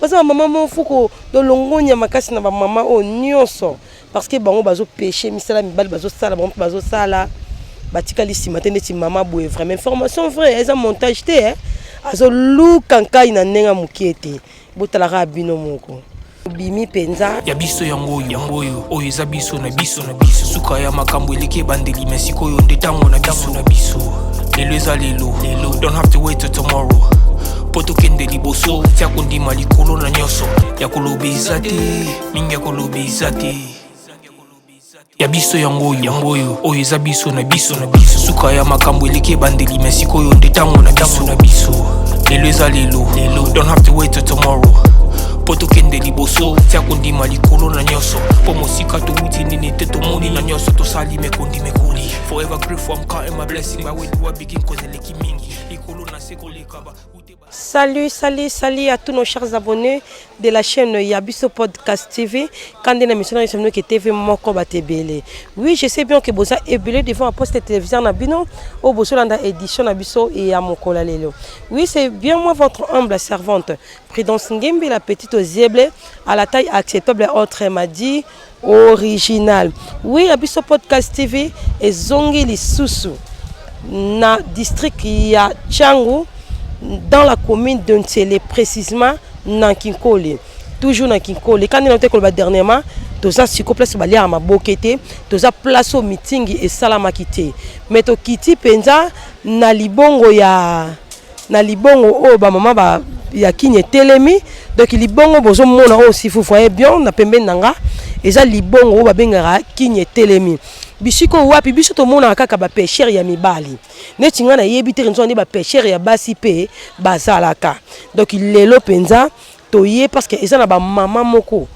Baza bamama moko fo kolongonya makasi na bamama oyo nyonso, parce que bango bazopêcher, misala mibali bazosala, bango mpe bazosala, batikali nsima te. Neti mama boye, vraiment information vrai, eza montage te, eh? Azoluka nkai na ndenge ya mokie te. Botalaka bino moko, bimi mpenza. Ya biso yango oyo, yango oyo, oyo eza biso na biso na biso. Suka ya makambo eleki ebandeli, me sikoyo nde ntango na biso na biso. Lelo eza lelo lelo, don't have to wait till tomorrow mpo tokende liboso. Tia kondima likolo na nyonso, ya koloba eza te mingi, ya koloba eza te. Ya biso yango oyo, yango oyo, oyo eza biso na biso na biso. Suka ya makambo eleki ebandeli, me sikoyo nde ntango na biso na biso. Lelo eza lelo lelo, don't have to wait till tomorrow mpo tokende liboso. Tia kondima likolo na nyonso, mpo mosika towuti nini te, tomoni na nyonso tosali mekondi mekoli. Forever grateful, I'm counting my blessing. By where do I begin? 'Cause eleki mingi likolo na se koleka ba. Salut, salut, salut à tous nos chers abonnés de la chaîne Yabiso Podcast TV. Quand on a mission na que TV moko batebele. Oui, je sais bien que boza ebele devant un poste de télévision na bino au bozolanda édition na biso et ya mokola lelo. Oui, c'est bien moi, votre humble servante, Prudence Ngembi, la petite aux yeux à la taille acceptable, autre m'a dit original. Oui, Yabiso Podcast TV ezongi lisusu na district ya Tshangu, dans la commune de Nsele, précisément na Kinkole. Toujours na Kinkole. Quand on a dernièrement, toza siko place baliaka maboke te, toza place oyo meeting esalamaki te, mais tokiti mpenza na libongo ya na libongo oyo bamama ba ya kini etelemi. Donc libongo bozomona oyo, si vous voyez bien na pembeni na nga, eza libongo oyo babengaka kini etelemi. Bisika oyo wapi biso tomonaka kaka bapêcheurs ya mibali, neti ngai nayebi te nzoka nde bapêcheurs ya basi mpe bazalaka. Donc lelo mpenza toye parce que eza na bamama moko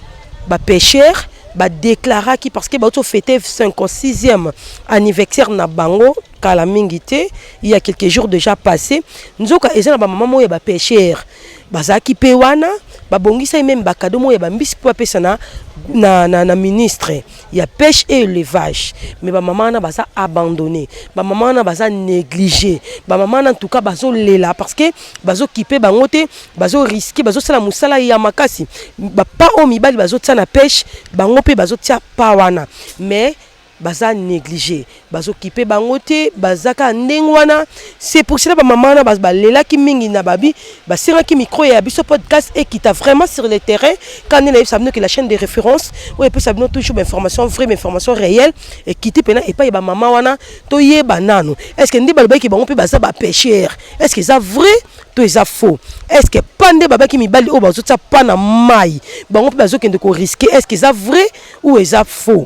bapêcheurs badéclaraki, parce que bauti ofêter 56e anniversaire na bango kala mingi te, il y a quelques jours déjà passé. Nzoka eza na bamama moko ya bapêcheurs bazalaki mpe wana, babongisaki même bacadeaux moko ya bambisi mpo bapesa na ministre ya Pêche et Élevage. Mais bamama wana baza abandonné, bamama wana baza négligé, bamama wana en tout cas bazolela parce que bazokipe bango te, bazorisquer, bazosala mosala ya makasi. Bapa oyo mibali bazotia na pêche, bango mpe bazotia pa wana, mais baza négligé, bazokipe bango te, baza kaka ndenge wana. C'est pour cela bamama wana balelaki mingi na babi, basengaki micro ya Biso Podcast ekita vraiment sur le terrain. Quand nde nayebisa bino que la chaîne de référence oyo epesa bino toujours bainformation vraie, bainformation réelle, ekiti mpena epai ya bamama wana. Toyeba nanu, est ce que nde balobaki bango mpe baza bapêcheurs, est ce que eza vrai to eza faux? Est ce que pa nde babaki mibali oyo bazotia pa na mai, bango mpe bazokende korisquer, est ce que eza vrai ou eza faux?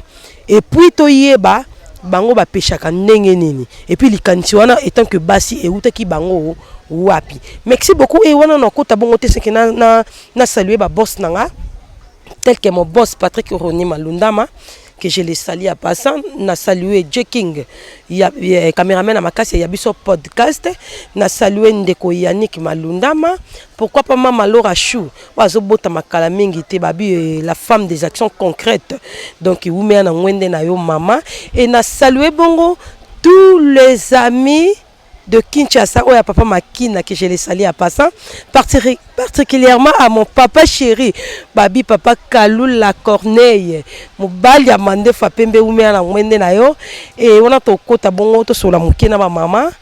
Et puis toyeba bango bapêchaka ndenge nini, et puis likanisi wana étant que basi eutaki bango wapi? Merci beaucoup. E wana nakota bongo te seke na salue baboss na nga, tel que mon boss Patrick Roni Malundama, que je le salue en passant. Na saluer J King ya caméraman na makasi ya Biso Podcast, na saluer ndeko Yannick Malundama, pourquoi pas mama Laura Chou oyo azobota makala mingi te, babi la femme des actions concrètes. Donc wumeya na ngwende na yo mama. Et na saluer bongo tous les amis de Kinshasa, oyo ya papa Makina, que je les salue en passant, particulièrement à mon papa chéri, babi papa Kalula Corneille, mobali ya mandefa pembe, umea na ngwende na yo. E wana tokota bongo, tosola moke na bamama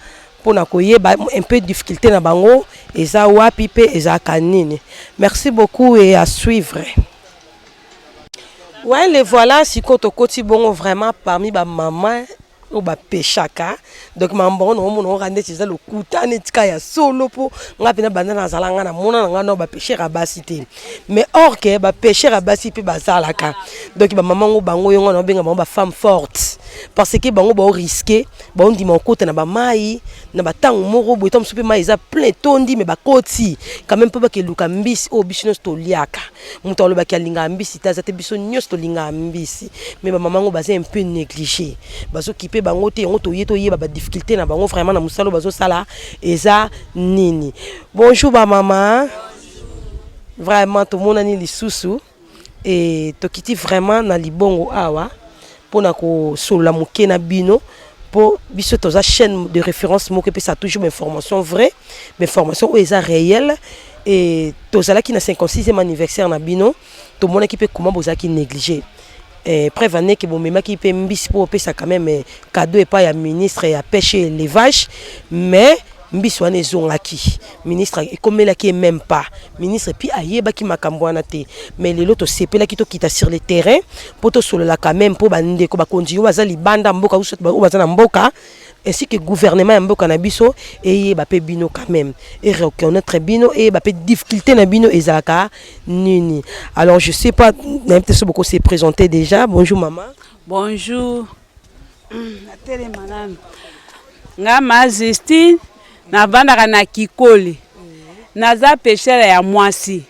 mpona koyeba un peu difficulté na bango eza wapi mpe ezalaka nini. Merci beaucoup et à suivre. Ouais, les voilà. Sikoyo tokoti bongo vraiment parmi bamama oyo bapêchaka. Donc makambo yango naomona oka ndeti eza lokuta, neti ka ya solo, mpo nga mpena banda nazala nga namona na nga nao bapêcheurs ya basi te, mais or que bapêcheurs ya basi mpe bazalaka. Donc bamama ngo bango yo nga naobenga bango bafemme forte, parce que bango baorisquer, baondima kokota na bamai na batango moko boye, ta mosusu mpe mai eza plein, tondi, mais bakoti quand même mpo bakeluka mbisi oyo biso nyonso toliaka. Moto alobaki alingaka mbisi te aza te, biso nyonso tolingaka mbisi. Mais bamama ngo baza un peu négligé, bazokipe bango te. Yango toye toyeba badifficulté na bango vraiment na mosala oyo bazosala eza nini. Bonjour bamama, vraiment tomonani lisusu e tokiti vraiment na libongo awa mpona kosolola moke na bino, mpo biso toza chaîne de référence moko epesa toujours bainformation vraie, bainformation oyo eza réelle. Et tozalaki na 56e anniversaire na bino, tomonaki mpe comment bozalaki négligé. Preuve ane ke bomemaki mpe mbisi mpo opesa quand même cadeau epai ya ministre ya Pêche et Élevage, mais mbisi wana ezongaki, ministre ekomelaki ye même pas. Ministre puis ayebaki makambo wana te. Mais lelo tosepelaki tokita sur le terrain mpo tosolola quand même, mpo bandeko bakonzi oyo baza libanda mboka, oyo baza na mboka, ainsi que gouvernement ya mboka na biso eyeba mpe bino quand même et reconnaître bino, eyeba mpe difficulté na bino ezalaka nini. Alors, je sais pas, nayebi te so boko se présenter déjà. Bonjour maman. Bonjour. Natelema nanu. Nga ma Justine, navandaka na Kikoli, naza pêcheur ya mwasi.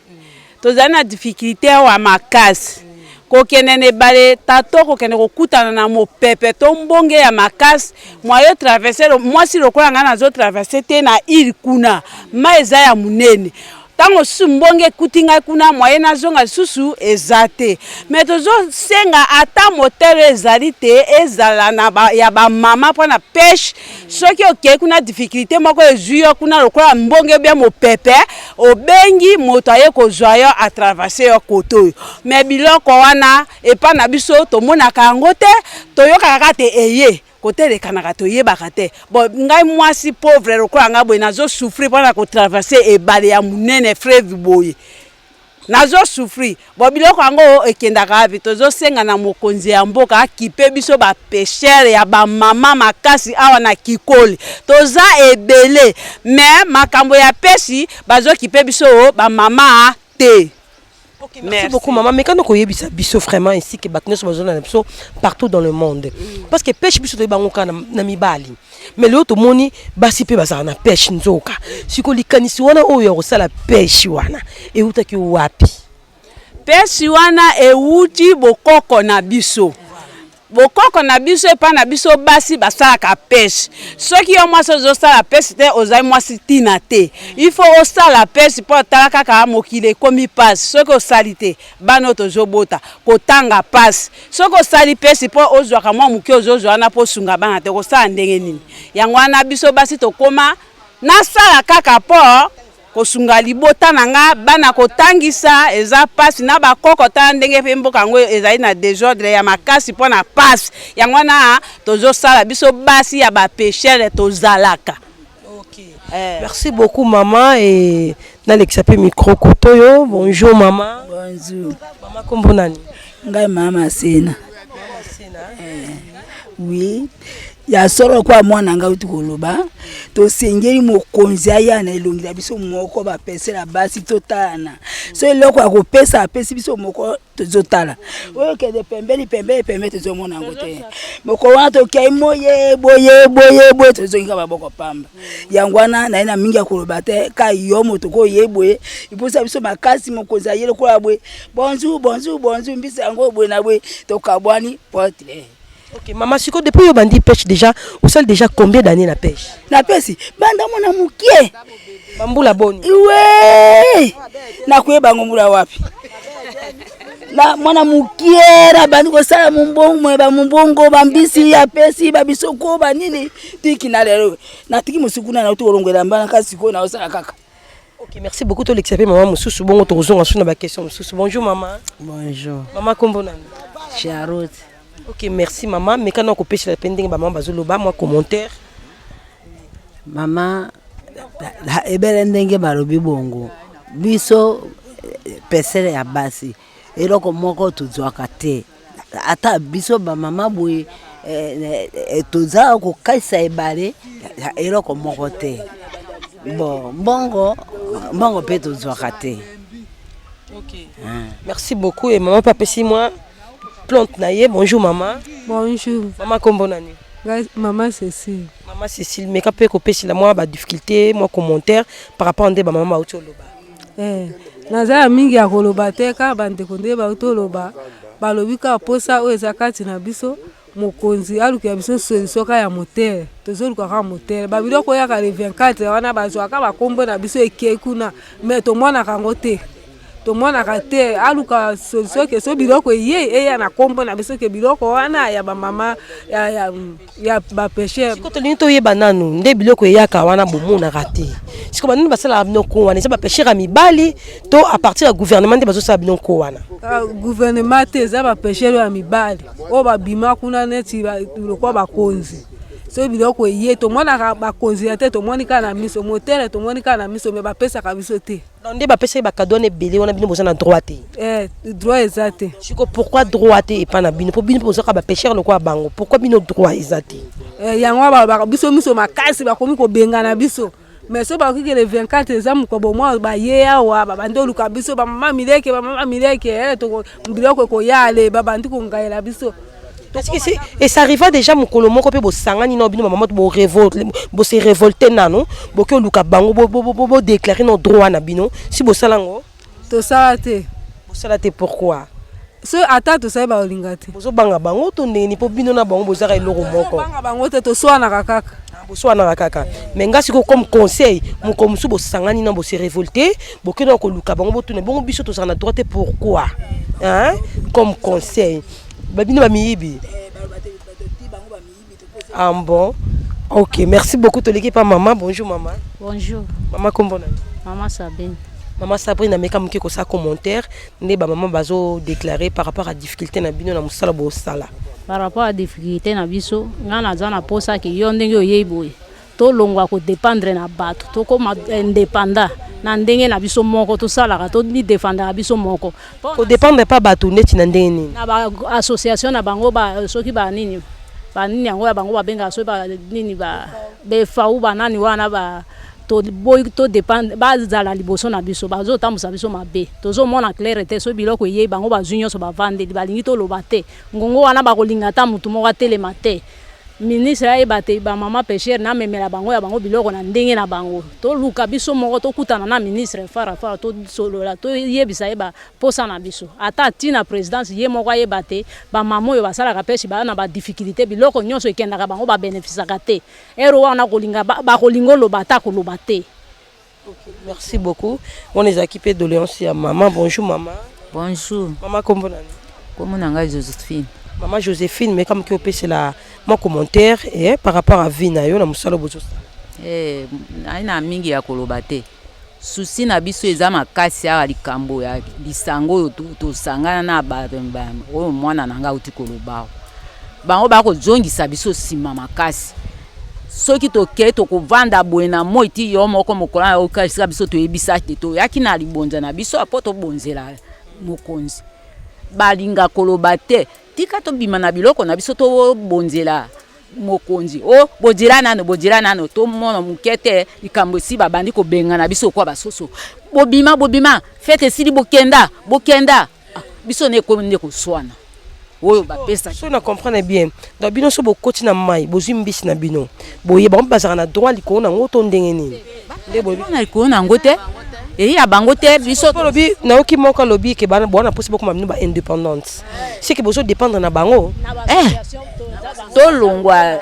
Tozali na difficulté awa makasi, kokende na ebale tato, kokende kokutana na mopepe to mbonge ya makasi, moyen traverser, mwasi lokola ngai nazotraverser te na ile kuna, mai eza ya monene. Ntango mosusu mbonge ekuti ngai kuna, moyen nazonga lisusu eza te. Me tozosenga ata moteur ezali te, ezala na ya bamama mpo na pêche. Soki okei kuna, difficulté moko ezwi yo kuna lokola mbonge bia mopepe, obengi moto aye kozwa yo, atraverser yo kote oyo. Me biloko wana epa na biso tomonaka yango te, toyokaka kaka te eye kotelekanaka, toyebaka te. Bon, ngai mwasi pauvre lokola ngai boye, nazosouffrir mpona kotraverser ebale ya monene, fleuve boye, nazosouffrir. Bon, biloko yango ekendaka wapi? Tozosenga na mokonzi ya mboka akipe biso bapêcheur ya bamama makasi awa na Kikoli. Toza ebele, me makambo ya pêche bazokipe biso bamama te. Ok, merci beaucoup maman. Mais quand koyebisa biso vraiment, ainsi que bato nyonso bazolanda na biso partout dans le monde, parce que pêche, biso toyeba yango kaka na mibali, mais lelo tomoni basi mpe bazala na pêche. Nzoka sikoyo likanisi wana oyo ya kosala pêche wana eutaki wapi? Pêche wana ewuti bokoko na biso. Bokoko na biso, epai na biso, basi basalaka pêche. Soki yo mwasi ozosala pêche te, ozali mwasi ntina te. Il faut osala pêche mpo otala kaka mokili ekomi mpasi. Soki osali te, bana oyo tozobota kotanga mpasi. Soki osali pêche mpo ozwaka mwa moke ozozwa wana mpo osunga bana te, kosala ndenge nini? Yango wana biso basi tokóma nasala kaka mpo kosunga libota na nga. Bana kotangisa eza mpasi na bakoko. Tala ndenge mpe mboka yango ezali na désordre ya makasi mpo na mpasi. Yango wana tozosala, biso basi ya bapêcheur tozalaka. Eh. Merci beaucoup maman. Et nalekisa mpe micro kotoyo. Bonjour maman. Bonjour. Mama, kombo nani? Ngai mama Sena. Oui, ya solo kwa mwana ngai uti koloba, tosengeli mokonzi aya na elongi na biso moko bapesela basi, totalana. So eloko ya kopesa apesi biso moko, tozotala oyo kende pembeni pembeni pembeni, tozomona yango te. Mokolo wana tokei moye boye boye boye, tozongi maboko pamba. Yango wana naye na mingi ya koloba te, ka yo moto koye boye iposa biso makasi. Mokonzi aye lokola boye, bonjour, bonjour, bonjour, mbisi yango boye na boye, tokabwani potre. Ok mama, sikoyo depuis oyo bandi pêche déjà, osali déjà combien d'années na pêche? Napesi banda mona mokie. Bambula boni? Iwe, nakoyeba yango mbula wapi. Na mwana mokie nabandi kosala mombongo, bamombongo, bambisi ya pesi, babisoko, banini, tiki na lelo natiki mosuku na nauti kolongwela mbana, kasi sikoyo naosala kaka. Ok, merci beaucoup. Tolekisa mpe mama mosusu, bongo tokozonga su na baquestion mosusu. Bonjour mama. Bonjour. Mama, kombo nani? Charlotte. Ok, merci mama. Mekana kopesela mpe ndenge bamama bazoloba mwa commentaire. Mama, ebele ndenge balobi bongo, biso pêcheur ya basi, eloko moko tozwaka te. Ata biso bamama boye, toza kokaisa ebale, eloko moko te. Bon, mbongo, mbongo mpe tozwaka te. Ok, merci beaucoup. Et mama mpe apesi mwa plainte na ye. Bonjour mama. Bonjour. Mama, kombo nani? Ngai mama Cécile. Mama Cécile, meka mpe kopesela mwa badifficulté, mwa commentaire par rapport nde bamama bauti oloba. Naza ya mingi ya koloba te, kaka bandeko nde bauti oloba, balobi kaka posa oyo eza kati na biso. Mokonzi alukela biso solution kaka ya moteur. Tozoluka kaka moteur. Babiloko oyaka le 24 wana, bazwaka bakombo na biso, ekei kuna, me tomonaka yango te. Tomonaka te, aluka solution ke so biloko eye eya na kombo na biso ke biloko wana ya bamama ya, ya, ya bapêcheur. Sikoyo tolingi toyeba nanu nde biloko eyaka wana bomonaka te. Sikoyo banini basalaka bino ko wana? Eza bapêcheur ya mibali to à partir ya gouvernement nde bazosala bino ko wana? Gouvernement te, eza bapêcheur ya mibali oyo babima kuna neti lokola bakonzi. Soki biloko eye tomonaka bakonzi ya te, tomoni kaka na miso motere, tomoni kaka na miso, me bapesaka biso te. Donc nde bapesaki bacadeau wana ebele wana, bino boza na droit te? Droit eza te. Siko pourquoi droit te epa na bino? Mpo bino mpe bozwaka bapêcheur lokola bango, pourquoi bino droit eza te? Yango balobaka biso miso makasi, bakomi kobengana biso. Mais so bakoki ke le 24 eza mokobo mwa baye awa, babandi oluka biso bamama mileke, bamama mileke, biloko ekoya ale, babandi kongayela biso. Parce que c'est et ça arriva déjà mokolo moko mpe bosangani nao bino bamama, bose révolte nano, boki oluka bango, bodéclare no droit na bino. Si bosala yango? Tosala te. Bosala te pourquoi? So ata tosali, baolinga te. Bozobanga bango to ndenge nini? Mpo bino na bango bozaka eloko moko. Banga bango te, toswanaka kaka. Boswanaka kaka. Mais nga sikoyo comme conseil, mokolo mosusu bosangani na bose révolte, bokende koluka bango, botuna bongo: biso tozala na droit te, pourquoi, hein? Comme conseil, babino bamiyibi. Ah bon, ok, merci beaucoup. Toleki pa mama. Bonjour mama. Bonjour. Mama, kombo na? Mama Sabine. Mama Sabrine, ameka moke kosala commentaire nde bamama bazodéclare par rapport à difficulté na bino na mosala bosala. Par rapport à difficulté na biso, ngai naza na posa ke yo ndenge oyei boye, tolongwa kodépendre na bato, tokóma indépendant na ndenge na biso moko, tosalaka, tomidefendaka biso moko. Kodépendre pa bato neti na ndenge nini? Na baassociation na bango soki banini banini yango ya bango babengaka, soki banini, befau, banani wana ba toboyi todépendre, bazala liboso na biso, bazotambusa biso mabe. Tozomona clair te. Soki biloko eyei, bango bazwi nyonso, bavandeli, balingi toloba te. Ngongo wana bakolinga ata motu moko atelema te. Ministre ayeba te bamama pêcheur namemela bango ya bango biloko na ndenge na bango. Toluka biso moko, tokutana na ministre farafara, tosolola, toyebisa ye baposa na biso. Ata ntina présidence, ye moko ayeba te bamama oyo basalaka pêche baa na badifficulté, biloko nyonso ekendaka, bango babénéficiaka te. Ere wana kolinga bakolinga oloba ata koloba te. Merci beaucoup. Wana ezalaki mpe doléance ya mama. Bonjour mama. Bonjour. Mama, kombo nani? Kombo na ngai Josephine. Mama Josephine, meka moke opesela mwa commentaire par rapport à vie na yo na mosala bozosala. Nai na mingi ya koloba te. Souci na biso eza makasi awa, likambo ya lisango oyo tosangana na oyo mwana na ngai auti koloba awa. Bango bakozongisa biso nsima makasi. Soki tokei, tokovanda boye na moi ti yo moko mokolo na oka esika biso toyebisa te. Toyaki na libonza na biso mpo tobonzela mokonzi. Balinga koloba te, tika tobima na biloko na biso, tobonzela mokonzi. O bozela nano, bozela nano, tomona moke te. Likambo esi babandi kobengana biso kwa basoso: bobima, bobima, fête esili, bokenda, bokenda. Ah, biso nde ekomi nde koswana oyo bapesaki. So na comprendre bien, donc bino so bokoti na mai, bozwi mbisi na bino boye, bango mpe bazalaka na droit likolo nango to ndenge nini nde boyebi? Na likolo na yango te, eyi ya bango te, biso. Olobi, nayoki moko alobi ke bana bwana mposi bokoma bino baindépendante, c'est que bozodépendre na bango. Tolongwa.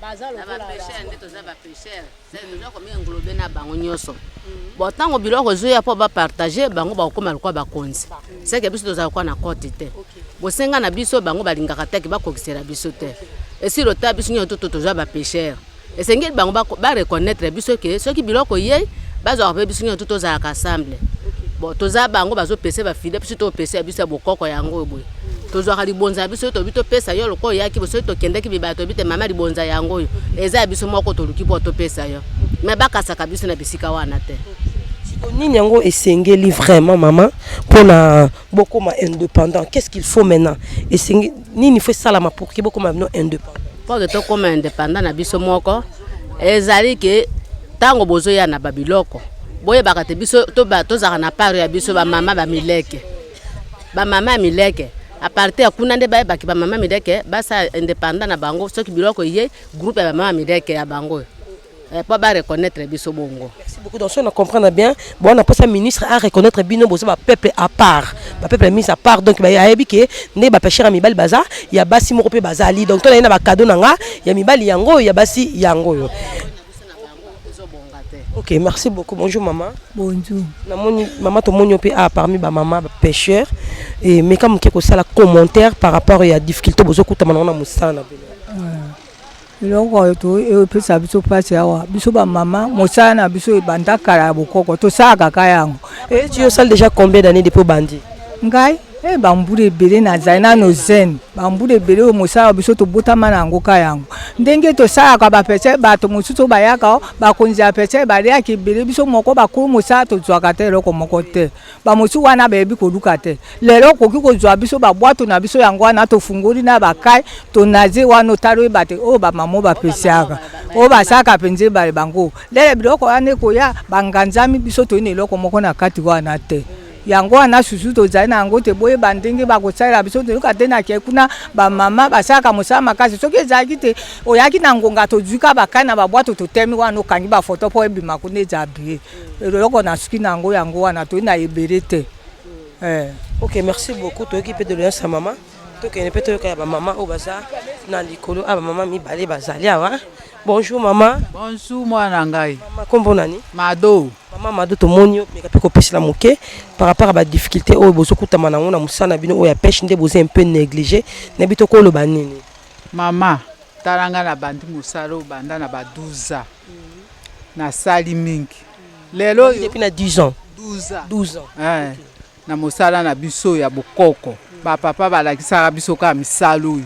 Bapêcheur nde toza, bapêcheur toza komi-englober na bango nyonso. Bon, ntango biloko ezoya mpo bapartage, bango bakokóma lokola bakonzi, seke biso tozala kwa na kote te. Bosenga na biso, bango balingaka teke bakokisela biso te. Esili ota biso nyonso to toza bapêcheur, esengeli bango bareconnaître biso ke soki biloko yei, bazwaka mpe biso nyonso tozalaka ensemble. Bon, toza bango bazopesa bafile, biso topesa ya biso ya bokoko yango oyo boye. Tozwaka libonza ya biso oyo tobi topesa yo lokola oyaki. Soki tokendaki bibaya, toyebi te mama, libonza yango oyo eza ya biso moko, toluki mpo topesa yo, me bakasaka biso na bisika wana te. Siko nini yango esengeli vraiment mama mpona bokoma indépendant? Qu'est-ce qu'il faut maintenant? Esengi nini faut esalama pour ke bokoma bino indépendant? Mpo ke tokóma indépendant na biso moko, ezali ke ntango bozoya na babiloko, boyebaka te biso tozalaka na part ya biso bamama bamileke, bamama ya mileke. À partir ya kuna nde bayebaki bamama mileke basala indépendant na bango. Soki biloko ye, groupe ya bamama mileke ya bango mpo bareconnaître biso bongo. Merci beaucoup. Donc, si on comprend bien, bon, on a pas ça, ministre à reconnaître bino bozo ba peuple à part. Ba peuple mis à part, donc ba ayebi ke nde ba pêcheur mibali baza, ya basi moko pe bazali. Donc to na ba cadeau nanga ya mibali yango, ya basi yango yo. Ezobonga te. Ok, merci beaucoup. Bonjour maman. Bonjour. Namoni maman tomoni yo pe ah, parmi ba maman ba pêcheur et meka moke kosala commentaire par rapport ya difficulté bozokutama nango na mosala na bino. Eloko oyo to epesa biso mpasi awa, biso bamama mosala na biso ebanda kala ya bokoko, tosalaka kaka yango. Et tu osali déjà combien d'années depuis obandi? Ngai eh, bambula ebele nazali nano jeune, bambula ebele oyo mosala biso tobotama na yango ka yango. Ndenge tosalaka bapese, bato mosusu oyo bayaka bakonzi ya pese baliaka ebele, biso moko bakolo mosala tozwaka te eloko moko te. Ba mosusu wana bayebi koluka te. Lelo okoki kozwa biso babwato na biso yango wana tofungoli na bakai tonaze wana otali oyeba te oyo bamama bapesiaka oyo basalaka mpenza ebale bango. Lele biloko wana ekoya banganzami biso toyi na eloko moko na kati wana te. Yango wana susu tozali na yango te, boyeba ndenge bakosalela biso. Toyoka te na ke kuna bamama basalaka mosala makasi. Soki ezalaki te oyaki na ngonga tozwi ka bakai na babwato totemi wana okangi bafoto mpo ebima kuna eza bie. Eloko na suki na yango yango wana toyi na ebele te. Eh. Ok, merci beaucoup. Toyoki mpe doléance ya mama. Tokende mpe toyoka ya bamama oyo baza na likolo. Awa bamama mibale bazali awa. Bonjour mama. Bonjour mwana ngai. Mama kombo nani? Mado. Mama Mado, tomoni yo meka mpe kopesela moke par rapport à ba difficulté oyo bozokutama nango na mosala na bino oyo ya pêche, nde boza un peu négligé. Nayebi to koloba nini? Mama, tala ngai na bandi mosala oyo banda na ba 12 ans. Nasali mingi. Lelo oyo depuis na 10 ans. 12 ans. 12 ans. Eh, na mosala na biso ya bokoko. Ba papa balakisaka biso kaka misala oyo.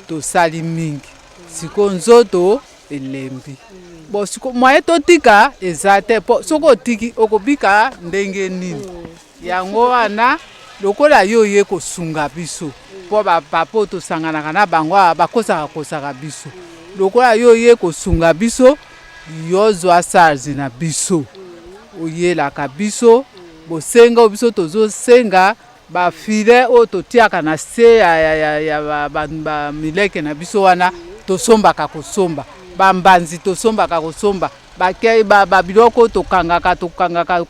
Tosali mingi. Siko nzoto elembi. Bon, siko moyen totika eza te, po soki otiki okobika ndenge nini? Yango wana lokola yo oye kosunga biso, po bapapa oyo tosanganaka na bango awa bakosaka kosaka biso. Lokola yo oye kosunga biso, yo zwa charge na biso, oyelaka biso bosenga oyo biso tozosenga, bafilet oyo totiaka na se ya bamileke na biso wana tosombaka kosomba, bambanzi tosombaka kosomba, babiloko tokangaka tokangaka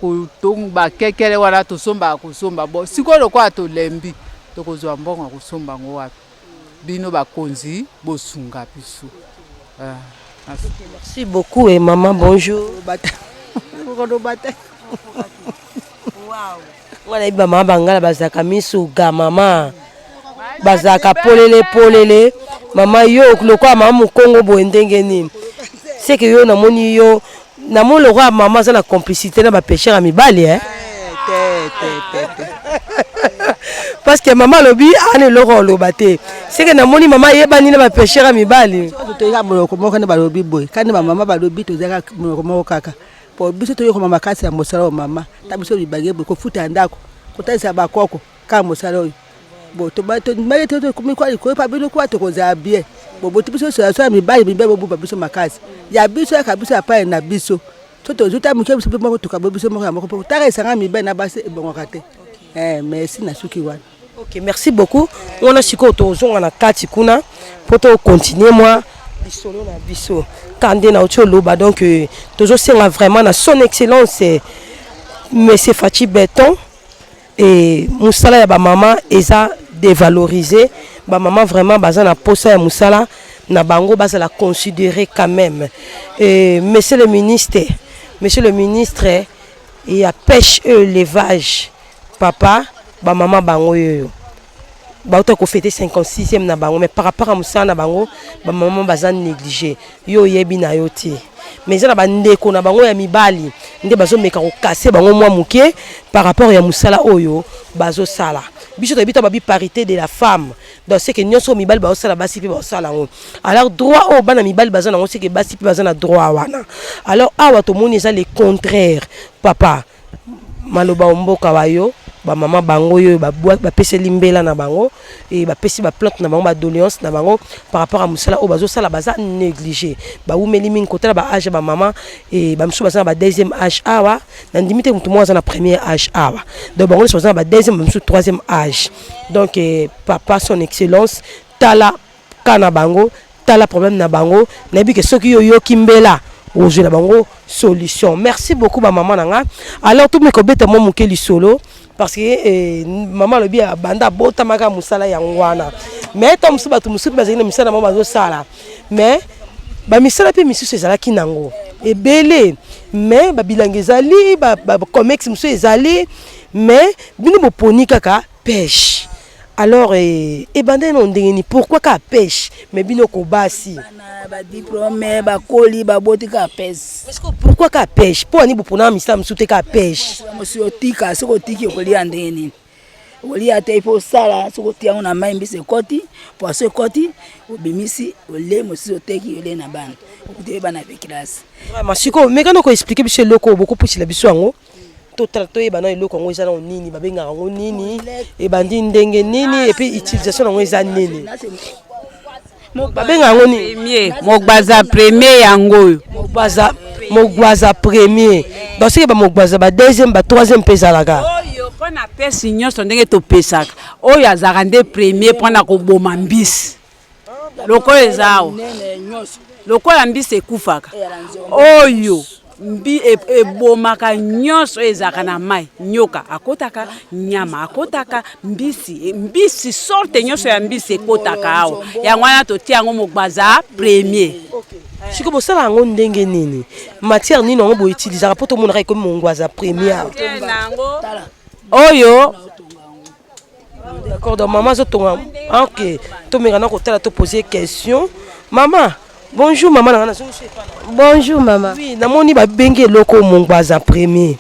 bakekele wana tosombaka kosomba. Bon, sikoyo lokola tolembi, tokozwa mbongo ya kosomba yango wapi? Bino bakonzi bosunga biso. Merci beaucoup et maman bonjour. Nga nayebi bamama bangala bazalaka miso ga mama, bazalaka polele polele. Mama yo lokola mama mokongo boye ndenge nini? Seke yo namoni yo namoni lokola mama aza na complicité na bapêcheur ya mibali eh? Parce que mama alobi ana eloko oloba te, seke namoni mama ayebani na bapêcheur ya mibali. Toyaka monoko moko nde balobi boye, kandi bamama balobi tozalaka monoko moko kaka po biso toyokoma makasi ya mosala oyo mama ta biso mibange boye kofuta ndako kotalisa bakoko kaka mosala oyo bo tobaki tokomi kwa likolo pa bino kwa tokozala bien boboti biso so ya mibali mibali bobuba biso makasi ya biso yaka biso ya pai na biso so tozwi ta moke biso mpe moko tokabo biso moko ya moko mpo taka esanga mibali na basi ebongaka te. Eh, merci na suki wana. Ok, merci beaucoup. Wana sikoyo tozonga na kati kuna po to continuer mwa lisolo na biso. Kande na oti oloba donc tozosenga vraiment na son excellence monsieur Fatshi Beton et mosala ya bamama eza dévalorisé. Bamama vraiment baza na posa ya mosala na bango bazala considéré quand même. Et monsieur le ministre, monsieur le ministre ya pêche et élevage, papa, bamama bango yoyo bauta kofete 56e na bango, mais par rapport à mosala na bango bamama baza négligé. Yo oyebi na yo te, mais eza na bandeko na bango ya mibali nde bazomeka kokase bango mwa moke par rapport ya mosala oyo bazosala. Biso toyebi ta babi parité de la femme, donc c'est que nyonso mibali bazosala basi mpe bazosala yango. Alors droit oyo bana mibali baza nango, c'est que basi mpe baza na droit wana. Alors awa tomoni eza le contraire. Papa, maloba omboka wa yo bamama bango oyo bapeseli mbela na bango e bapesi baplainte na bango, badoléance na bango par rapport à mosala oyo bazosala baza négligé, bawumeli mingi kotala baage ya bamama e bamisusu baza na ba deuxième âge awa. Nandimi te motu moko aza na premier âge awa, donc bango nyonso baza na ba deuxième, bamisusu troisième âge. Donc papa, son excellence, tala ka na bango, tala problème na bango. Nayebi ke soki yo oyoki mbela ozwela bango solution. Merci beaucoup bamama na nga. Alors tomeka kobeta mwa moke lisolo parce que mama alobi abanda abotamaka mosala yango wana, mais ntango mosusu bato mosusu mpe bazalaki na misala bango bazosala, mais bamisala mpe misusu ezalaki nango ebele. Mais babilanga ezali, bacomex mosusu ezali, mais bino boponi kaka pêche. Alors eh, ebandaki na ndenge nini? Pourquoi kaka pêche? Mais bino kobasi badiplome bakoli baboti kaka pêche. Pourquoi kaka pêche? Mpo ani boponaka misala mosusu te, kaka pêche? Mosusu otika, soki otiki okolia ndenge nini? Okolia te. Ifo osala. Soki otia yango na mai, mbisi ekoti, poisson ekoti, obimisi, ole mosusu, oteki, ole na bana, okuti bana pe classe. Vraiment, sikoyo mekana koexpliquer biso eloko oyo bokopusila biso yango, totala, toyeba na eloko yango eza nango nini, babengaka yango nini, ebandi ndenge nini, et puis utilisation yango eza nini, babengaka yango nini? Mogbaza premier yango oyo. Mogbaza, mogwaza premier. Donc soki bamogwaza ba deuxième, ba troisième mpe ezalaka? Oyo mpona pesi nyonso ndenge topesaka, oyo azalaka nde premier mpona koboma mbisi. Lokola eza awa, lokola mbisi ekufaka, oyo mbi ebomaka nyonso oyo ezalaka na mai. Nyoka akotaka, nyama akotaka, mbisi, mbisi sorte nyonso ya mbisi ekotaka awa. Yango wana totia yango mogbaza premier. Sikoyo bosala yango ndenge nini? Matière nini yango boutilisaka mpo tomonaka ekomi mongwaza premier? Oyo. D'accord, donc mama azotonga. Ok, tomeka na kotala, topose question. Mama, bonjour. Mama na nga, nazongi. Bonjour mama. Oui, namoni babengi eloko mongwaza premier.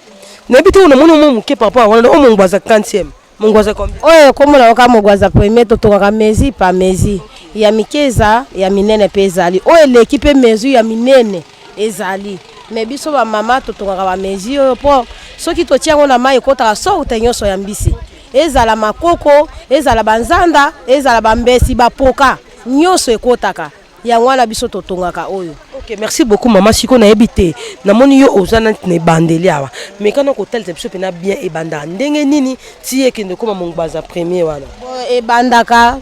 Nayebi te, namoni omo moke par rapport wana o mongwaza quantième, mongwaza combien? Oyo komona oka mogwaza premier, totongaka mesure par mesure. Ya mike eza, ya minene mpe ezali, oyo eleki mpe mesure ya minene ezali. Mais biso bamama totongaka bamesure oyo mpo soki totia yango na mai, ekotaka sorte nyonso ya mbisi, ezala makoko, ezala banzanda, ezala bambesi, bapoka, nyonso ekotaka. Yango wana biso totongaka oyo. Ok, merci beaucoup mama. Sikoyo nayebi te, namoni yo oza nati na ebandeli awa, mais kana kotalisa biso mpena bien ebandaka ndenge nini ti ekende koma mongbaza premier wana? Bon, ebandaka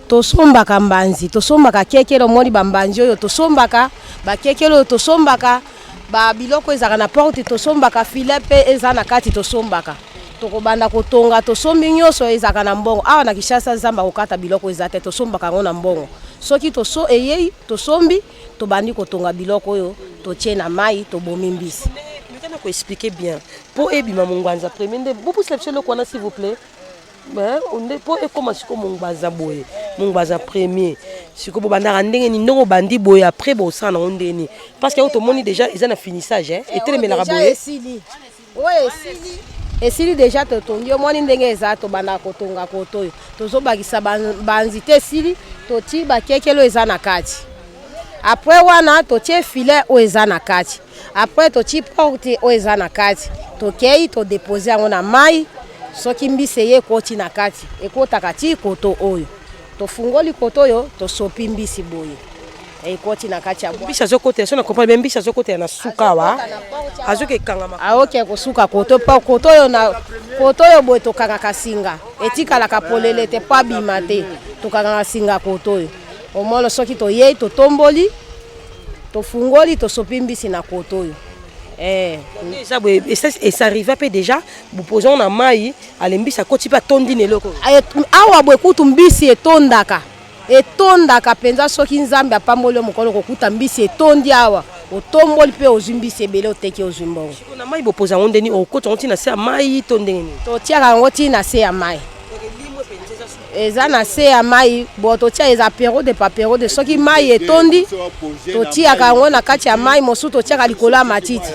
tosombaka mbanzi, tosombaka kekele. Omoni bambanzi oyo tosombaka, bakekele oyo tosombaka, babiloko ezalaka na porte tosombaka, filet mpe eza na kati tosombaka. Tokobanda kotonga, tosombi nyonso ezalaka na mbongo. Awa na Kinshasa, zamba kokata biloko eza te, tosombaka yango na mbongo. Soki toso eyei, tosombi, tobandi kotonga biloko oyo, totie na mai, tobomi mbisi. Mekana koexpliquer bien mpo ebima mongwanza premier nde bopusila biso eloko wana, s'il vous plaît. Nde mpo ekóma sikoyo mongbaza boye, mongbaza premier, sikoyo bobandaka ndenge nini? Ndenge obandi boye, après bosala nango ndenge nini? Parce que oyo tomoni déjà eza na finissage, etelemelaka boye. Esili oyo, esili, esili déjà, totongi. Omoni ndenge eza? Tobandaka kotonga koto oyo, tozobakisa banzi te, esili, toti bakekelo eza na kati. Après wana totie filet oyo eza na kati, après totie porte oyo eza na kati, tokei todépose yango na mai. Soki mbisi eye, ekoti na kati, ekotaka ti koto oyo. Tofungoli koto oyo, tosopi mbisi boye, ekoti na kati ya bwa. Mbisi azokotela, so na comprendre bien, mbisi azokotela na suka awa, azoki ekangama. Aoke kosuka koto, mpo koto oyo, na koto oyo boye, tokangaka singa, etikalaka polele te mpo abima te. Tokangaka singa koto oyo. Omona, soki toyei, totomboli, tofungoli, tosopi mbisi na koto oyo eh. Eza boye, es'arriva mpe déjà bopose na mai, alembisi akoti mpe atondi na eloko? Awa boye kutu mbisi etondaka, etondaka mpenza. Soki Nzambe apamboli yo, mokolo kokuta mbisi etondi awa, otomboli mpe ozwi mbisi ebele, oteki, ozwi mbongo. Na mai bopoza yango ndeni? Okota yango ntina se ya mai to ndenge nini? Totiaka yango ntina se ya mai, eza na se ya mai. Bo totia, eza période par période. Soki mai etondi, totiaka yango na kati ya mai, mosusu totiaka likolo ya matiti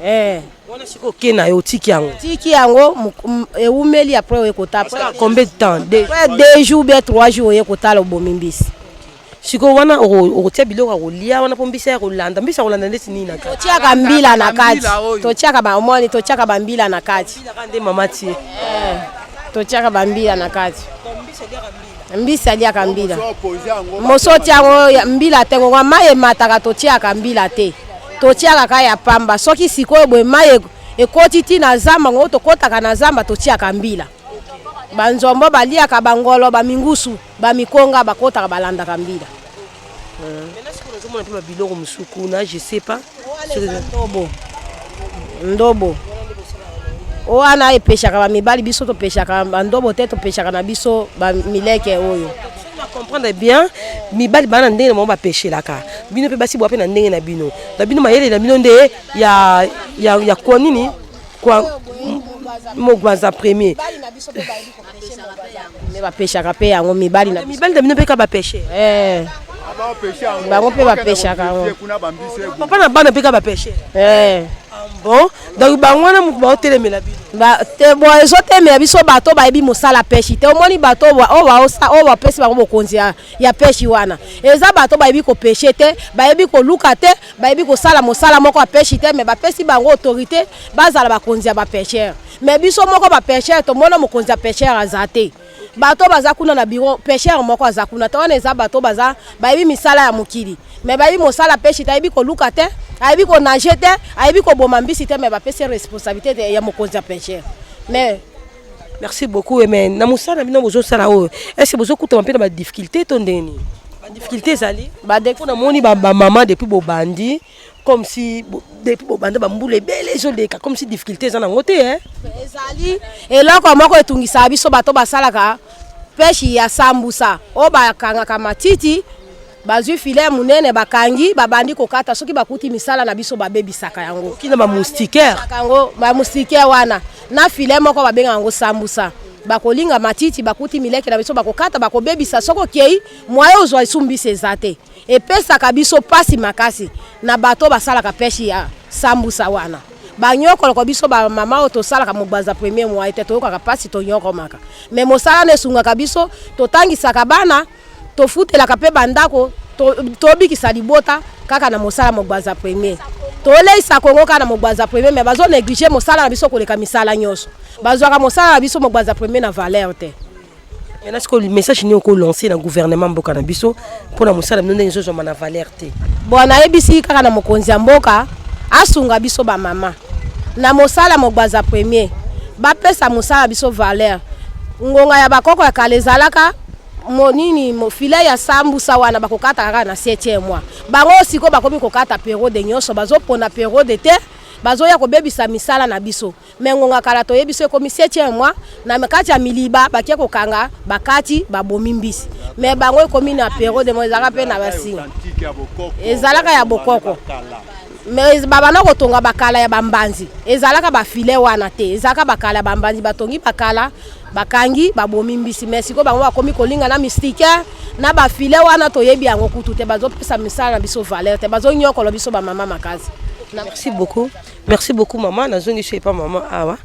eh. Wana sikoyo oke na yo, otiki yango? Tiki yango, ewumeli, après oye kotala. Combien de temps? 2 jours bien 3 jours, oye kotala, obomi mbisi. Sikoyo wana okotia biloko ya kolia wana mpo mbisi ya kolanda, mbisi ya kolanda ndeti nini na kati? Totiaka mbila na kati, totiaka omoni, totiaka bambila na kati. Nde mama tie. Totiaka bambila na kati. Mbisi aliaka mbila. Moso otia yango mbila te, ngonga mai emataka, totiaka mbila te, totiaka kaka ya pamba. Soki sikoyo boye mai ekoti ti na zamba, ngo tokɔtaka na zamba, totiaka mbila. Banzombo baliaka, bangolo, bamingusu, bamikonga bakɔtaka, balandaka mbila. Maintenant sikoyo nazomona mpe babiloko mosusu kuna, je sais pas. Ndobo, ndobo wana epeshaka bamibali. Biso topeshaka bandobo te, topeshaka na biso bamileke oyo. Comprendre bien, mibali bana ndenge na bango bapeshelaka bino, mpe basi bwa mpe na ndenge na bino na bino, mayele na bino nde ya ya ya kwa nini kwa mogwanza premier. Me bapeshaka mpe yango mibali na mibali na bino mpe ka bapeshe. Eh. Bango mpe bapeshaka yango. Papa na bana mpe ka bapeshe. Eh. Bon, donc bango wana moto baotelemela bino. Bon, ezotemela biso bato bayebi mosala peshi te. Omoni bato oyo bapesi bango bokonzi ya peshi wana, eza bato bayebi kopeshe te, bayebi koluka te, bayebi kosala mosala moko ya peshi te, mais bapesi bango autorité bazala bakonzi ya bapêcheur. Mais biso moko bapêcheur, tomona mokonzi ya pêcheur aza te. Bato baza kuna na bureau, pêcheur moko aza kuna te. Wana eza bato baza bayebi misala ya mokili, mais bayebi mosala peshi te. Ayebi koluka te, ayebi konage te, ayebi koboma mbisi te, mais bapesi responsabilité te ya mokonzi ya pêcheur, mais Merci beaucoup. Mais na mosala na bino bozosala oyo, est ce que bozokutama mpe na badifficulté to ndenge nini? Badifficulté ezali mpo namoni bamama depuis bobandi, comme si depuis bobanda bambula ebele ezoleka, comme si difficulté eza nango te, eh? Ezali eloko moko etungisaka biso bato basalaka pêche ya sambusa, oyo bakangaka matiti, bazwi filet monene, bakangi, babandi kokata. Soki bakuti misala na biso, babebisaka yango. Kina bamoustiquaire. Yango bamoustiquaire wana na filet moko babengaka yango sambusa, bakolinga matiti, bakuti mileke na biso, bakokata, bakobebisa. Soki okei, mwaye ozwa esu mbisi eza te. Epesaka biso mpasi makasi na bato basalaka pêche ya sambusa wana. Banyokoloko biso bamama oyo tosalaka mogbaza premier mois te, toyokaka mpasi, tonyokomaka. Mais mosala na esungaka biso, totangisaka bana, tofutelaka mpe bandako, tobikisa libota kaka na mosala mogbaza premier. Toleisa Kongo kaka na mogbaza premier, mais bazonéglige mosala na biso koleka misala nyonso. Bazwaka mosala na biso mogbaza premier na valeur te. Maintenant, sikoyo message nini okolance na gouvernement mboka na biso mpona mosala bino ndenge ezozwama na valeur te? Bon, nayebisi kaka na mokonzi ya mboka asunga biso bamama na mosala mogbaza premier, bapesa mosala biso valeur. Ngonga ya bakoko ya kala ezalaka monini filet ya sambusa wana bakokata kaka na 7e mois. Bango sikoyo bakomi kokata période nyonso, bazopona période te, bazoya kobebisa misala na biso. Mais ngonga kala, toyebi so ekomi 7e mois, na kati ya miliba bakie kokanga, bakati, babomi mbisi. Mais bango ekomi na période mo ezalaka mpe na basinga, ezalaka ya bokoko, mais babanda kotonga bakala ya bambanzi, ezalaka bafile wana te, ezalaka bakala ya bambanzi, batongi bakala, bakangi, babomi mbisi. Mais sikoyo bango bakomi kolinga na moustiquaire na bafile wana, toyebi yango kutu te. Bazopesa misala na biso valeur te, bazonyokola biso bamama makasi. Merci beaucoup, merci beaucoup mama. Nazongi so epa mama awa.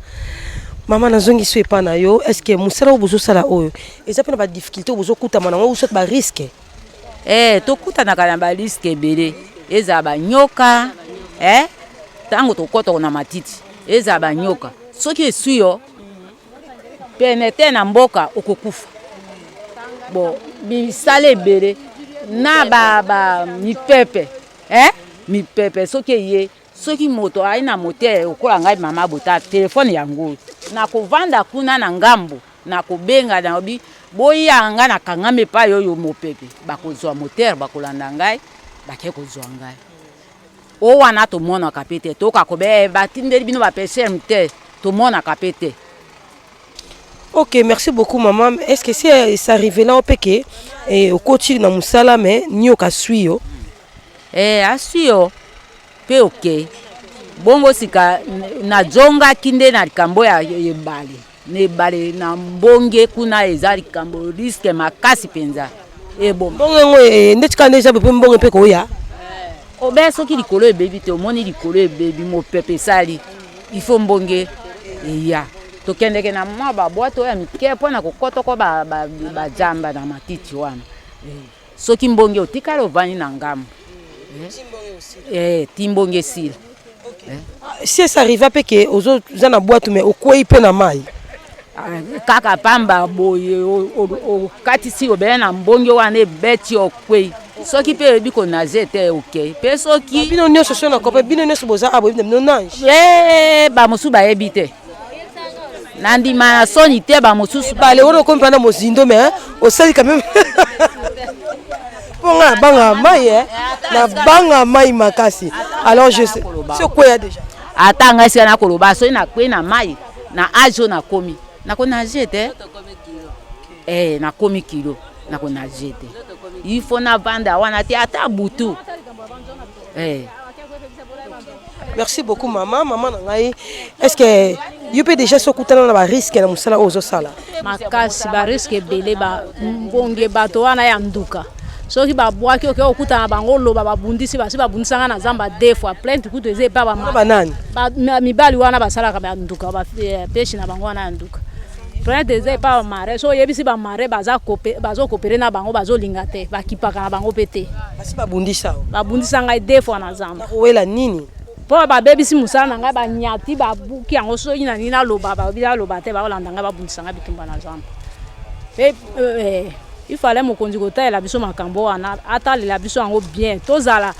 Mama, nazongi so epa na yo. Est ce que mosala oyo bozosala oyo eza mpe na badifficulté oyo bozokutama nango ou soit barisque? Eh, tokutanaka na barisque ebele. Ezala banyoka, eh, ntango tokɔtaka na matiti, ezala banyoka, soki eswi yo pene te na mboka, okokufa. Bon, misala ebele na ba, ba mipepe, eh? Mipepe soki eye, soki moto ayi na motere okola ngai mama bota telefone yango, nakovanda kuna na ngambo, nakobenga, nayobi boya nga nakangami epai oyo mopepe, bakozwa motere, bakolanda ngai, bake kozwa ngai. O wana tomonaka mpe te, toyoka kobe batindeli bino bapêcheur te, tomonaka mpe te. Ok, merci beaucoup maman. Est ce que si ça arrive là mpe ke okoti na mosala, mais nioka aswi yo? Eh, aswi yo mpe okei bongo. Sika nazongaki nde na likambo ya ebale, na ebale na mbonge kuna, eza likambo risque makasi mpenza, eboma. Mbongo yango ndeti kaka nde eza mpe mbongo mpe koya. Obe soki likolo ebebi te, omoni likolo ebebi, mopepe esali, il faut mbonge eya, tokendeke na mwa babwato oyo ya mike mpona kokɔtoko bajamba na matiti wana. Soki mbonge, otikali ovandi na ngambo, ti mbonge esila. Si ça arrive mpe ke oza na bwato mais okwei mpe na mai? Kaka pamba boye, okatisi obele na mbonge wana, ebeti, okwei. Soki mpe oyebi konage te, okei mpe soki Bino nyonso so na kope, bino nyonso boza awa, boyebi na bino nage? Bamosusu bayebi te, na ndima na soni te, bamosusu. Bale wana okomi mpana mozindo, mais osali quand même. Mpo nga nabanga mai, nabanga mai makasi. Alors je sais si okweya déjà. Ata ngai sika nakoloba, soki nakwei na mai na age oyo nakomi, nakonage te, nakomi kilo. Nakonage te, il faut navanda wana te ata butu eh. Merci beaucoup mama. Mama na ngai, est-ce que yo mpe déjà soki okutana na barisque na mosala oyo ozosala? Makasi, barisque ebele, mbonge bato wana ya nduka, soki babwaki oke okutana bango, oloba babundisi, basi babundisa nga na zamba deux fois. Plainte kutu eza epa banani? Mibali wana basalaka banduka, bapeshi na bango wana ya nduka. Plainte eza epa bamare. So oyebisi bamare, bazocoopérer na bango, bazolinga te, bakipaka na bango mpe te. Basi babundisa? Babundisa ngai deux fois na zamba. Kowela nini? Mpo babebisi mosala na ngai, banyati, babuki yango. Soki na nini naloba, balobi naloba te, baolanda ngai, babundisa ngai bitumba na zamba. Mpe ifale mokonzi kotalela biso makambo wana, atalela biso yango bien, tozala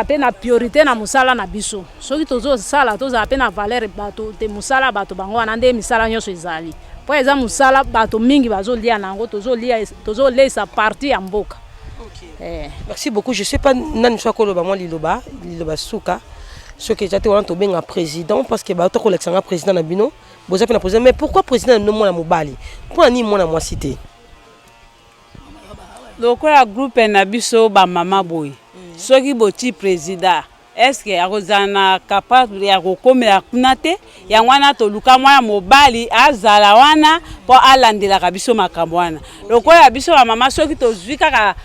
mpe na priorité na mosala na biso. Soki tozosala, tozala mpe na valeur. Bato te, mosala bato bango wana nde misala nyonso ezali, mpo eza mosala bato mingi bazolia na yango, tozolesa partie ya mboka. Eh. Merci beaucoup. Je sais pas nani so akoloba mwa liloba, liloba suka. Soki eza te wana, tobenga président, parce que bato kolakisa nga président na bino, boza mpe na président. Mais pourquoi président na bino mwana mobali? Mpona nini mwana mwasi te? Lokola groupe na biso bamama boye, soki boti président, est-ce akozala na capable ya kokomela kuna te? Yango wana toluka mwana mobali azala wana mpo alandelaka biso makambo wana. Lokola biso bamama, soki tozwi kaka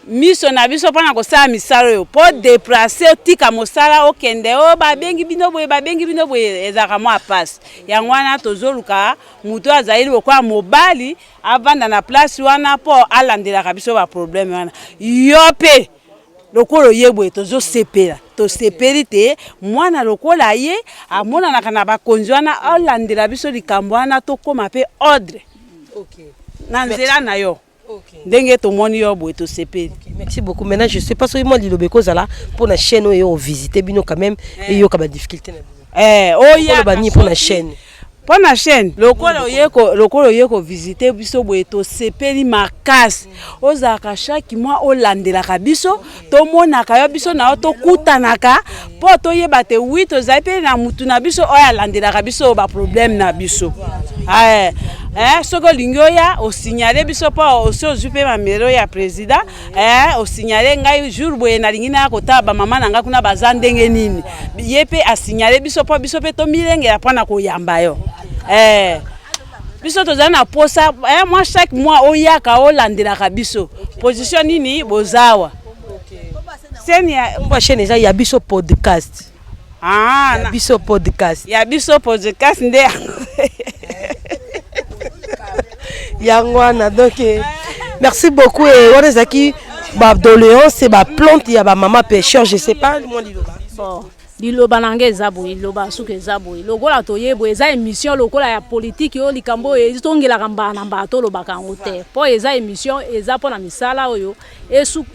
miso na biso mpona kosala misala oyo, mpo déplacer, otika mosala, okende oyo babengi bino boye, babengi bino boye, ezalaka mwa pasi. Yango wana tozoluka moto oyo azali lokola mobali avanda na place wana mpo alandelaka biso baproblème wana. Yo mpe lokola oye boye, tozosepela, tosepeli te mwana lokola ye amonanaka na bakonzi wana, alandela biso likambo wana, tokóma mpe ordre na nzela na yo. Ndenge tomoni yo boye, tosepeli. Merci beaucoup. Maintenant, je sais pas soki mwa liloba ekozala mpona chaîne oyo ovisite bino quand même, eyoka badifficulté na bino. Eh, oya. Oloba nini mpona chaîne? Mpo na chaîne, lokola oye kovisite biso boye, tosepeli makasi. Ozalaka chaque mois olandelaka biso, tomonaka yo, biso na yo tokutanaka mpo toyeba te. Oui, tozali mpe na mutu na biso oyo alandelaka biso baproblème na biso. Eh, eh, soki olingi oya, osignale biso mpo osi ozwi mpe bamero ya président. Eh, osignale ngai jour boye nalingi naya kotala bamama na ngai kuna baza ndenge nini. Ye mpe asignale biso mpo biso mpe tomilengela mpona koyamba yo. Eh, biso tozali na posa eh, mwa chaque mois oyaka olandelaka biso position nini bozawa seni ya chaîne eza Ya Biso Podcast. Ah, Ya Biso Podcast. Ya Biso Podcast nde yango. Yango wana. Donc merci beaucoup. E wana ezalaki badoléance, baplainte ya bamama pêcheur. Je sais pas, mwa liloba. Bon, liloba na ngai eza boye, liloba suki eza boye. Lokola toye boye, eza émission lokola ya politike oyo, likambo oyo ezongelaka mbala na mbala, tolobaka yango te, mpo eza émission eza mpona misala oyo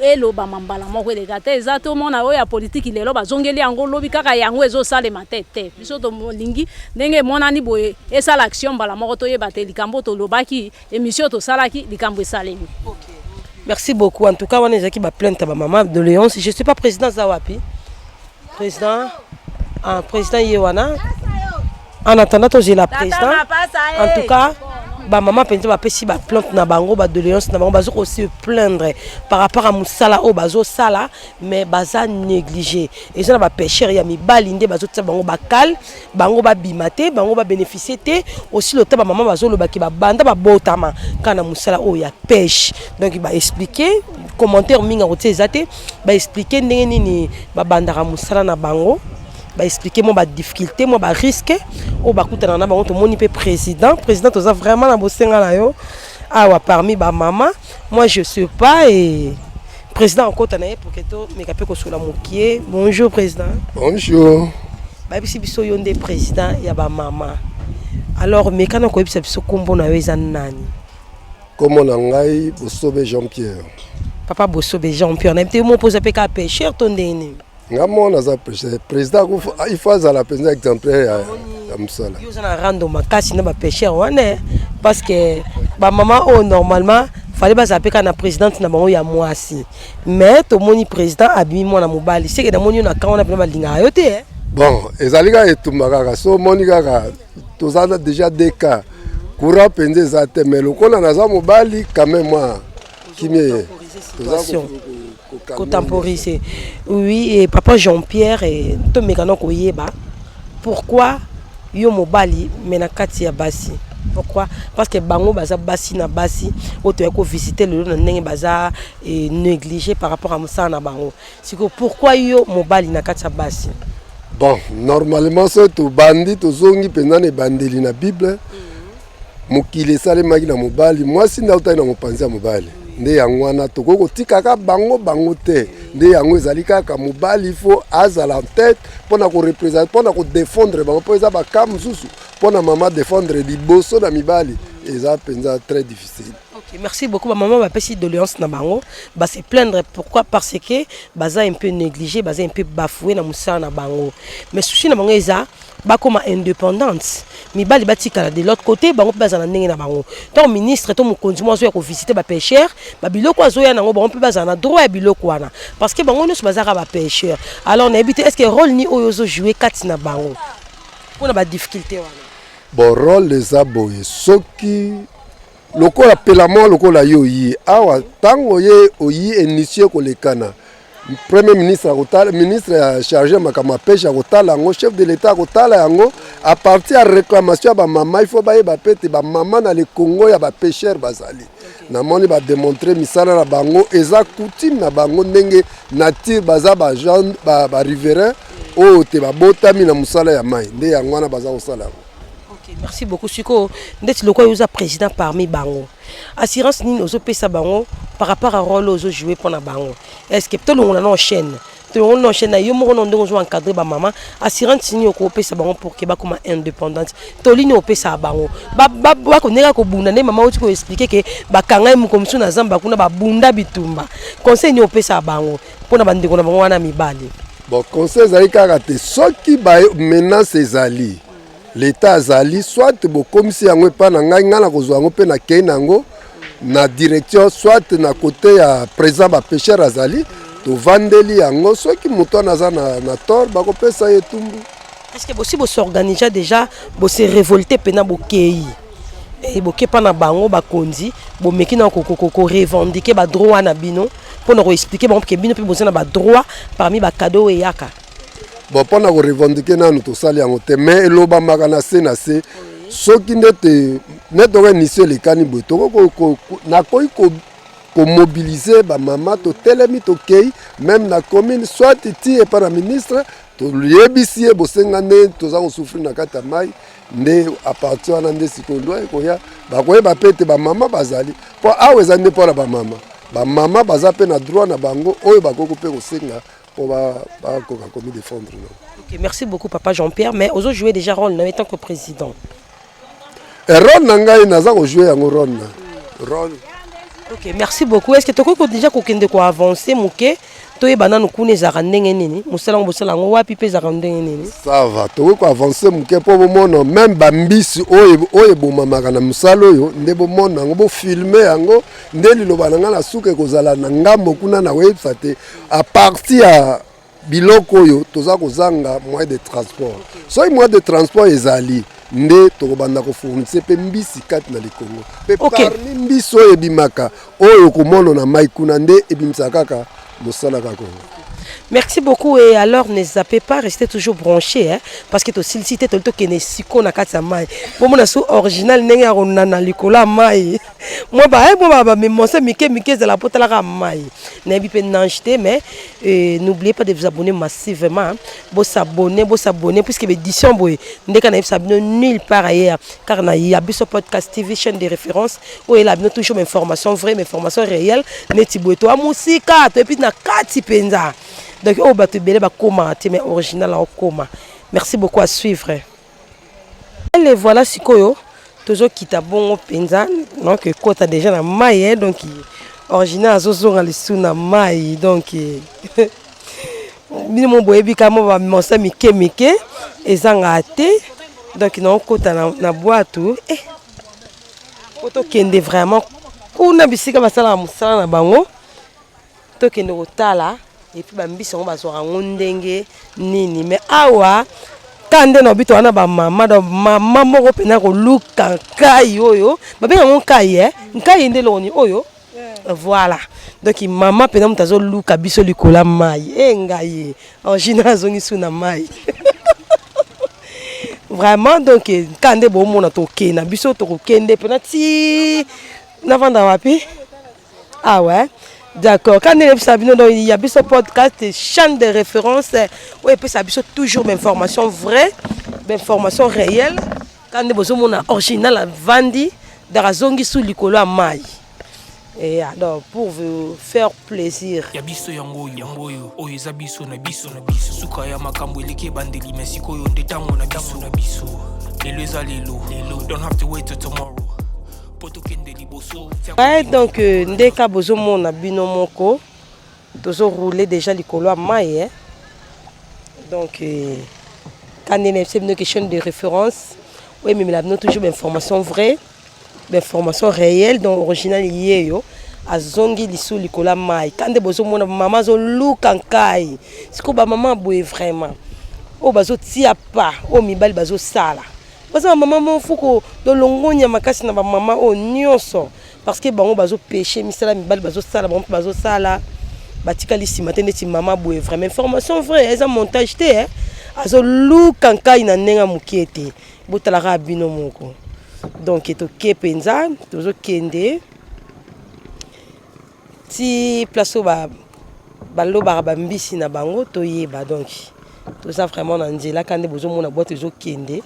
elobama mbala moko eleka te. Eza tomona oyo ya politike lelo bazongeli yango, lobi kaka yango ezosalema te te. Biso tolingi ndenge emonani boye, esala action mbala moko, toyeba te likambo tolobaki, émission tosalaki, likambo esalemi. Merci beaucoup. En tout cas, wana ezalaki baplainte ya bamama, doléance. Je sais pas président aza wapi. Président, ah, président ye wana. En attendant tozela président, en tout cas bamama mpenza bapesi baplainte na bango, badoléance na bango, bazo kose plaindre par rapport à mosala oyo bazosala, mais baza négligé. Eza na bapêcheur ya mibali nde bazotia bango bakale, bango babima te, bango babénéficie te. Aussi lota bamama bazolobaki babanda babotama kaka na mosala oyo ya pêche. Donc baexpliquer, commentaire mingi akotia eza te. Baexpliquer ndenge nini babandaka mosala na bango, baexpliquer mwa badifficulté, mwa barisque oyo bakutanaka na bango. Tomoni mpe président. Président, toza vraiment na bosenga na yo awa parmi bamama. Moi, je sais pas, et président akota na ye pour que tomeka mpe kosola mokie. Bonjour président. Bonjour. Bayebisi biso yo nde président ya bamama. Alors mekana koyebisa biso nkombo na yo eza nani? Kombo na ngai Bosobe Jean Pierre. Papa Bosobe Jean Pierre, nayebi te mo mpoza mpe kaka pêcheur to ndenge nini? Nga moko naza pêcheur. Président il faut azala mpenza exemplaire ya mosala. Yo oza na rando makasi na bapêcheur wana, parce que bamama oyo normalement fallait bazala mpe kaka na présidente na bango ya mwasi, mais tomoni président abimi mwana mobali. Seke namoni yo na kan wana mpena balingaka yo te, eh? Bon, ezali kaka etumba kaka. So omoni kaka toza déjà deux cas. Courant mpenza eza te, mais lokola naza mobali quand même mwa kimie toza kotemporiser. Oui, et papa Jean-Pierre, tomeka na koyeba pourquoi yo mobali mais na kati ya basi. Pourquoi? Parce que bango baza basi na basi oyo toyaki kovisite lelo, na ndenge baza négligé par rapport à mosala na bango. Sikoyo pourquoi yo mobali na kati ya basi? Bon, normalement soki tobandi, tozongi mpenza na ebandeli na Bible, mokili esalemaki na mobali, mwasi nde autaki na mopanzi ya mobali. Nde yango wana tokoki kotikaka bango bango te. Nde yango ezali kaka mobali faut azala en tête mpona koreprésenter, mpona kodéfendre bango, mpo eza baka mosusu mpona mama défendre liboso na mibali eza mpenza très difficile. Ok, merci beaucoup. Maman bapesi doléance na bango, ba se plaindre. Pourquoi? Parce que baza un peu négligé, baza un peu bafoué na mosala na bango. Mais souci na bango eza bakoma indépendante, mibali batikala de l'autre côté, bango mpe bazala na ndenge na bango. Ntango ministre to mokonzi mo azoya kovisite bapêcheur, babiloko azoya nango, bango mpe bazala na droit ya biloko wana, parce que bango nyonso bazalaka bapêcheur. Alors nayebi te, est ce que rôle ni oyo ozojoue kati na bango mpona badifficulté wana? Bon, rôle eza boye: soki lokola pelamo lokola yo oyi awa, ntango ye oyi initie kolekana, premier ministre akotala, ministre ya chargé makambo ya pêche akotala yango, chef de l'État akotala yango. À partir ya réclamation ya bamama, il faut bayeba mpe ete bamama na le Congo ya bapêcheur bazali. Namoni badémontre misala na bango, eza coutume na bango, ndenge nature baza bariverain oyo te babotami na mosala ya mai, nde yango wana baza kosala yango. Ok, merci beaucoup. Sikoyo ndeti lokola oza président parmi bango, assurance nini ozopesa bango par rapport à rôle ozojoue mpona bango? Est ce que tolongola na chaîne, tolongola na chaîne na yo moko na ndenge ozo encadre bamama, assurance nini okopesa bango pour que bakoma indépendante? Tolini opesaka bango bakondeka kobunda nde mama oti koexpliquer ke bakanga ye moko mosusu na zamba kuna, babunda bitumba. Conseil nini opesaka bango mpona bandeko na bango wana mibali? Bon, conseil ezali kaka te soki bamenace ezali, l'État azali, soit bokomisi yango epai na ngai, ngai na kozwa yango mpe nakei na yango na direction, soit na côté ya président bapêcheur azali, tovandeli yango. Soki moto wana aza na tort, bakopesa ye etumbu. Est ce que bosi bos'organiser déjà, bose révolter mpena, bokei boke mpa na bango bakonzi, bomeki na korevendiquer badroit na bino mpona koexpliquer bango ke bino mpe boza na badroit parmi bacadeau oyo eyaka? Bon, mpona korevendiquer nanu tosali yango te, mais elobamaka na se na se. Soki ndete neti oka émission elekani boye, nakoki komobiliser bamama, totelemi, tokei même na commune, soit ti epai na ministre, toyebisi ye bosenga nde toza kosouffrir na kati ya mai. Nde à partir wana nde sikoyo loi ekoya, bakoyeba mpe ete bamama bazali, mpo awa eza nde mpona bamama. Bamama baza mpe na droit na bango oyo bakoki mpe kosenga mpo bakoka komi défendre nango. Ok, merci beaucoup papa Jean-Pierre. Mais ozo jouer déjà rôle na en tant que président? Rôle na ngai, naza kojouer yango, rôle na rôle. Ok, merci beaucoup. Est ce que tokoki déjà kokende koavancer moke, toyeba nanu kuna ezalaka ndenge nini, mosala yango bosala yango wapi mpe ezalaka ndenge nini? Ça va, tokoki koavancer moke mpo bomona même bambisi oyo oyo ebomamaka na mosala oyo, nde bomona yango, bofilmer yango. Nde liloba na ngai na suka ekozala na ngambo kuna na koyebisa te, à partir ya biloko oyo toza kozanga moyen de transport. Soki moyen de transport ezali, nde tokobanda kofournir mpe mbisi kati na likongo mpe parmi mbisi oyo ebimaka, oyo komona na mai kuna, nde ebimisaka kaka mosala kaka kongo. Merci beaucoup. Et alors ne zappez pas, restez toujours branchés, hein, parce que tosilisi te, toli tokende siko na kati ya mai, bomona so original ndenge ya konana likolo ya mai. Mwa ba bamemonse mike mike ezala po talaka mai, nayebi mpe nage te. Mais n'oubliez pas de vous abonner massivement, hein. Bos'abonner, bos'abonner, puisque édition boye ndeka nayebisa bino nulle part ailleurs, car na ya biso podcast TV, chaîne de référence oyo eyela bino toujours information vraie, information réelle. Neti boye toya mosika, toyebi na kati mpenza, donc oyo bato ebele bakómaka te, mais original aokóma. Merci beaucoup, à suivre. Et voilà, sikoyo tozokita bongo mpenza, donc ekota déjà na mai, donc original azozonga lisusu na mai. Donc bino mo boyebi ka mo bamonsa mike mike ezangaka te. Donc naokota na bwatu po tokende vraiment kuna bisika basalaka mosala na bango, tokende kotala et puis bambisi yango bazwaka yango ndenge nini. Mais awa Ka nde na bito wana ba mama donc mama moko mpenza koluka nkai oyo babenga yango nkai eh? Nkai nde eloko nini oyo voilà donc mama mpenza moto azoluka biso likolo ya mai e ngai angina azongi su na mai vraiment donc ka nde bomona tokende na biso tokokende mpena ti navanda wapi ah ouais d'accord quand nde bino donc ya biso podcast chaîne de référence oyo epesa biso toujours bainformation vraie bainformation réelle quand nde bozomona original avandi donc azongi su likolo ya mai Et donc pour vous faire plaisir. Ya biso yango oyo yango oyo oyo eza biso na biso na biso suka ya makambo eleki ebandeli me sikoyo nde ntango na biso na biso lelo eza lelo lelo don't have to wait till tomorrow po tokende liboso. Ouais, donc euh, ndeka bozomona bino moko tozo rouler déjà likolo ya mai eh? Donc euh, kande na biso bino ke chaîne de référence oyo ememela bino toujours bainformation vraie bainformation réelle donc original yeyo azongi lisusu likolo ya mai ka nde bozomona mama azoluka nkai sikoyo bamama boye vraiment oyo bazotia pa oyo mibali bazosala baza bamama mofuko tolongonya makasi na bamama oyo nyonso parce que bango bazo peche misala mibali bazosala bango mpe bazosala batikali nsima te ndeti mama boye vraiment information vraie eza montage te eh? azoluka nkai na ndenge ya mokie te botalaka bino moko donc toke mpenza tozokende ti place oyo balobaka bambisi na bango toyeba donc toza vraiment na nzela ka nde bozomona bwato ezokende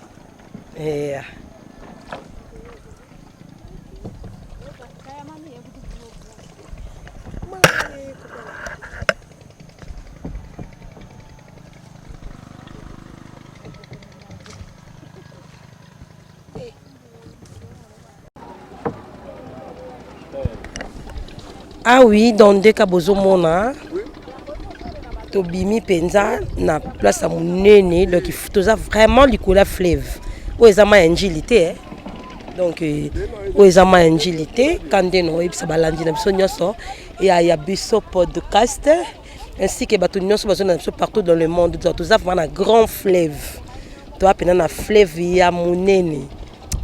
yeah. Ah oui, dans ndeka bozomona tobimi mpenza na place ya monene donc toza vraiment likolo ya fleuve oyo eza mai ya njili te eh? donc euh, oyo eza mai ya njili te ka nde na oyebisa balandi na biso nyonso ya ya biso podcast ainsi que bato nyonso bazonda na biso partout dans le monde donc toza vraiment na grand fleuve toza mpenza na fleuve ya monene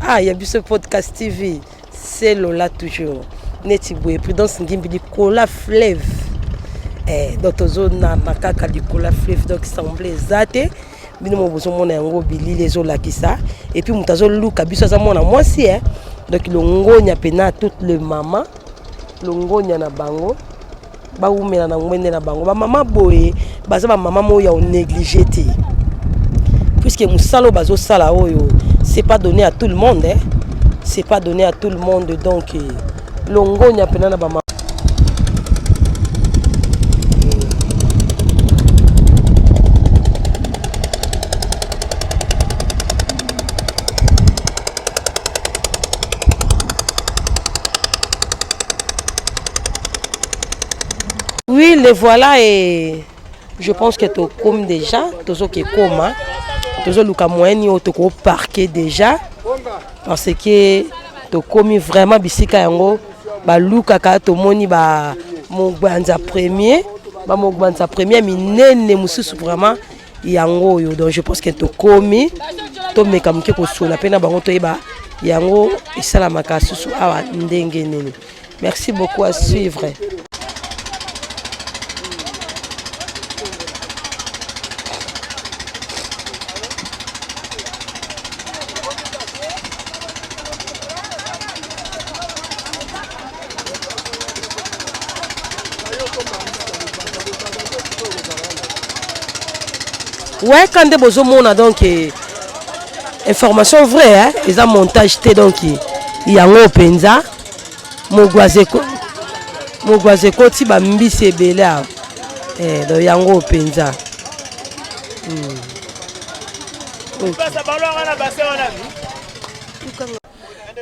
ah ya biso podcast tv c'est lola toujours neti boye prudence ngimbi likola fleuve eh, donc tozonana kaka likola fleuve donc semble eza te bino mo bozomona yango bilili ezolakisa epuis moto azoluka biso aza mwana mwasi eh. donc longonya mpena toute le mama longonya na bango bawumela na ngwende na bango bamama boye baza bamama moko ya onéglige te puisque mosala oyo bazosala oyo c'est pas donné à tout le monde eh? c'est pas donné à tout le monde donc eh, longonya mpena na bamama Oui, les voilà et je pense que tokomi déjà tozoki ekoma tozoluka moyen nini oyo tokoparke déjà parce que tokomi vraiment bisika yango balukaka tomoni ba mogbanza premier ba mogbanza premier minene mosusu vraiment yango oyo donc je pense que tokomi tomeka moke kosola mpe na bango toyeba yango esalamaka susu awa ndenge nini Merci beaucoup à suivre. Ouais, quand nde bozomona donc eh, information vraie hein, eza montage te donc yango mpenza Mogwaze ekoti bambisi ebele awa eh, donc yango mpenza hmm.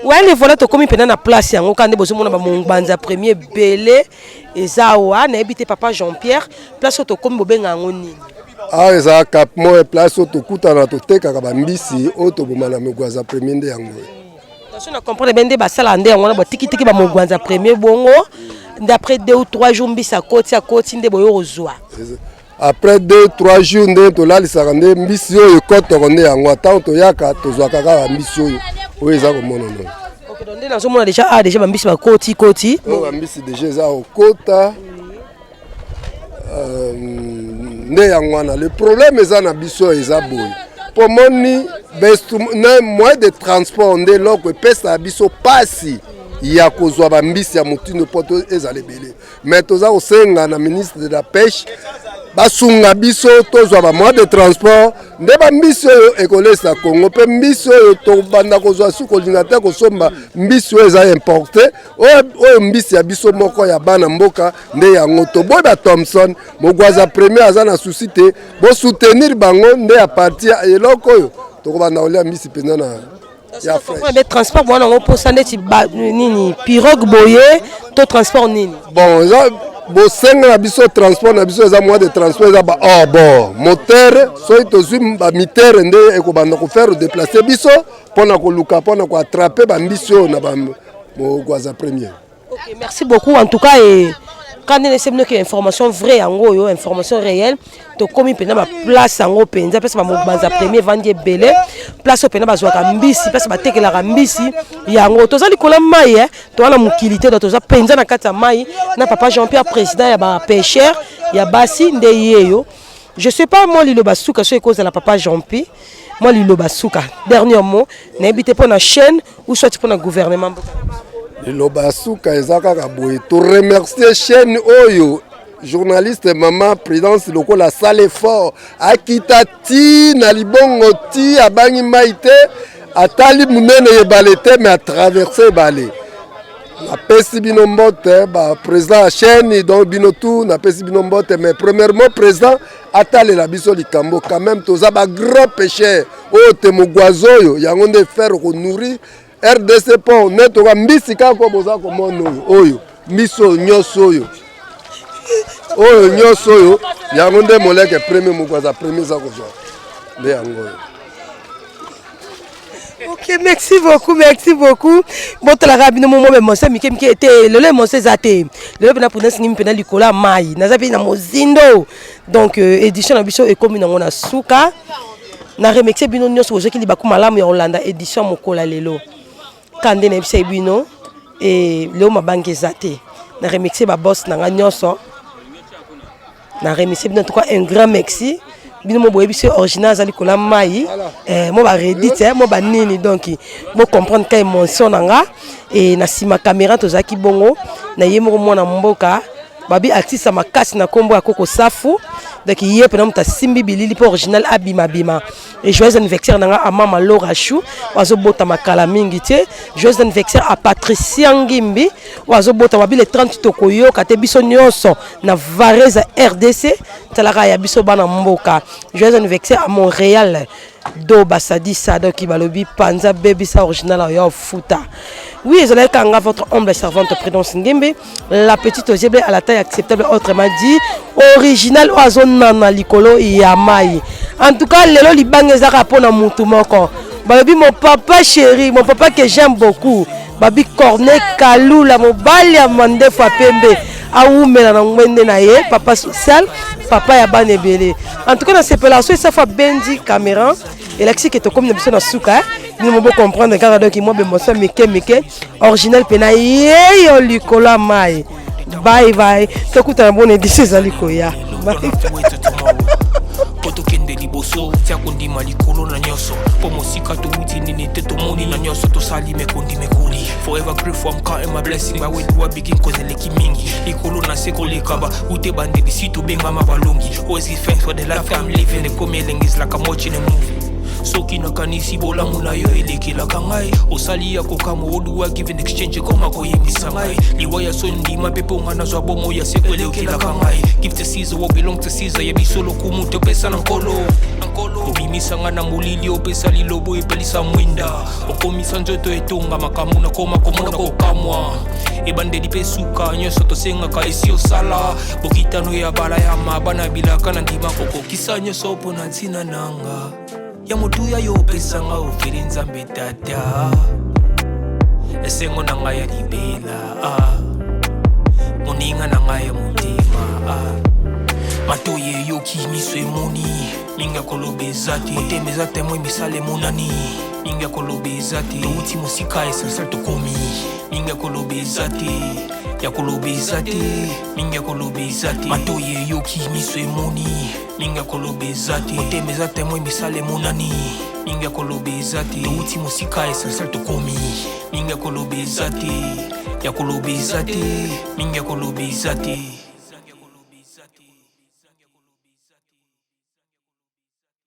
Wani voilà tokomi mpenza na place yango kaka nde bozomona bamongbanza premier ebele eza awa nayebi te papa jean pierre place oyo tokomi bobenga yango nini awa eza cap moye place oyo tokutana totekaka bambisi oyo toboma na mogwaza premier nde yango Attention na comprendre bien nde basala nde yango wana batikitiki ba mogwanza premier bongo nde après deux ou trois jours mbisi akoti akoti nde boyo kozwa. Après 2 3 jours nde tolalisaka nde mbisi oyo ekotoko nde yango. Ntango toyaka tozwaka kaka mbisi oyo oyo eza komonana oyo. Ok, donc nde nazomona déjà ah déjà bambisi bakoti koti. Oyo bambisi déjà eza kokota euh, nde yango wana. Le problème eza na biso eza boye mpo moni na moyen de transport nde eloko epesaka biso mpasi ya kozwa bambisi ya motindo mpo ezala ebele. Mais toza kosenga na ministre de la pêche basunga biso tozwa ba moyen de transport nde bambisi oyo ekolesa Congo mpe mbisi oyo tobanda kozwa su kolinga te kosomba mbisi oyo eza importe oyo mbisi ya biso moko ya bana mboka nde yango toboyi ba Thomson Mogwaza premier aza na souci te bosoutenir bango nde ya parti ya eloko oyo tokobanda kolia mbisi mpenza na ya fresh. Transport wana yango mposa ndeti nini pirogue boye to transport nini? Bon, eza bosenga na biso transport na biso eza moyen de transport eza ba hors bord moteur. Soki tozwi bamitere nde ekobanda kofaire déplacer biso mpona koluka mpona koattraper bambisi oyo na Mogwaza premier. Ok, merci beaucoup en tout cas. Et quand on essaie de information vraie yango oyo information réelle tokomi mpenza baplace yango mpenza place bamobanza premier evandi ebele place oyo mpenza bazwaka mbisi place batekelaka mbisi yango toza likolo ya mai eh, toza na mokili te toza mpenza na kati ya mai na papa Jean Pierre président ya bapêcheur ya basi nde yeyo. Je sais pas moi liloba suka soki ekozala papa Jean Pierre mwa liloba suka dernier mot nayebi te mpo na chaîne ou soit mpo na gouvernement mboka. Liloba ya suka eza kaka boye, toremercie chaîne oyo journaliste mama Prudence lokola asala effort akita ti na libongo ti abangi mai te atali monene ebale te mais atraverse ebale. Napesi bino mbote ba président ya chaîne donc bino tout napesi bino mbote mais premièrement président atalela biso likambo quand même toza ba grand pêcheur oyo te mogwazo oyo yango nde faire konourrir RDC mpo ne toka mbisi kaka boza komona oyo oyo mbisi oyo nyonso oyo oyo nyonso oyo yango nde moleke premier mogwaza premier eza kozwa nde yango oyo. Ok, merci beaucoup, merci beaucoup. Botalaka bino momo émotion mike mike te lelo émotion eza te lelo mpena Prudence Ngimi mpena likolo ya mai naza mpe na mozindo donc euh, édition na biso ekomi nango na suka. Na remercie bino nyonso bozwaki libaku malamu ya kolanda édition mokolo ya lelo ka nde nayebisaki bino e lelo mabangi eza te. Na remercie baboss na ngai nyonso, na remercie bino en tout cas un grand merci. Bino mo boyebi so original aza likolo ya mai eh, mo baredite eh, mo banini donc bocomprendre ka émotion na nga. E na nsima caméra tozalaki bongo na ye moko mwana mboka babi artiste makasi na nkombo ya Koko Safu donc ye mpena moto asimbi bilili mpo original abimabima. Et joyeux anniversaire na nga à mama Laura Chou oyo azobotama kala mingi te. Joyeux anniversaire à Patricia Ngimbi oyo azobotama bile 30 tokoyoka te biso nyonso na Varese RDC talaka ya biso bana mboka. Joyeux anniversaire à Montréal do basadisa donc balobi panza bebisa original ya futa. Oui, ezalaki kanga votre humble servante Prudence Ngembe, la petite osible à la taille acceptable, autrement dit original oyo azonana likolo ya mai. En tout cas lelo libanga ezaka mpona mutu moko balobi mon papa chéri, mon papa que j'aime beaucoup, babi Corne Kalula mobali ya mandefu ya pembe awumela na ngwende na ye papa social papa ya bana ebele. En tout cas nasepelaka so esafu abendi caméra elakisi ke tokomi na biso na suka bino mo bocomprendre kaka donc mwa bemoso mike mike original mpena yeyo likolo ya mai. Bye bye, tokutana bona édition ezali koya. Po tokende liboso tia kondima likolo na nyonso mpo mosika towuti nini te tomoni na nyonso tosali mekondi mekoli. Forever grateful, I'm counting my blessing. By where do I begin, cause eleki mingi likolo na se koleka ba ute bandeli si tobengama balongi. Always give thanks for the life I'm living. Ekomi elengi is like I'm watching a movie. Soki nakanisi bolamu na yo elekelaka ngai osali ya kokamwa oduwa give in exchange ekoma koyebisa ngai liwa ya soni ndima mpe mpo nga nazwa bomo ya seko elekelaka ngai. Give to Caesar what belong to Caesar ya biso lokumu topesa na nkolo. Obimisa nga na molili opesa lilobo epelisa mwinda okomisa nzoto etonga makambo nakoma komona kokamwa ebandeli mpe suka nyonso tosengaka esi osala bokitano ya bala ya mabana bilaka na ndima kokokisa nyonso mpo na ntina nanga ya motuya yo opesanga ofeli nzambe tata esengo na ngai ya libela ah. Moninga na ngai ya motema ah. Matoyi eyoki, miso emoni, mingi ya koloba eza te. Motema eza temoin, misala emonani, mingi ya koloba eza te. Touti mosika, essentiel tokomi, mingi ya koloba eza te, ya koloba eza te, mingi ya koloba eza te. Matoyi eyoki, miso emoni, mingi ya koloba eza te. Motema eza temoin, misala emonani, mingi ya koloba eza te. Touti mosika, essentiel tokomi, mingi ya koloba eza te, ya koloba eza te, mingi ya koloba eza te.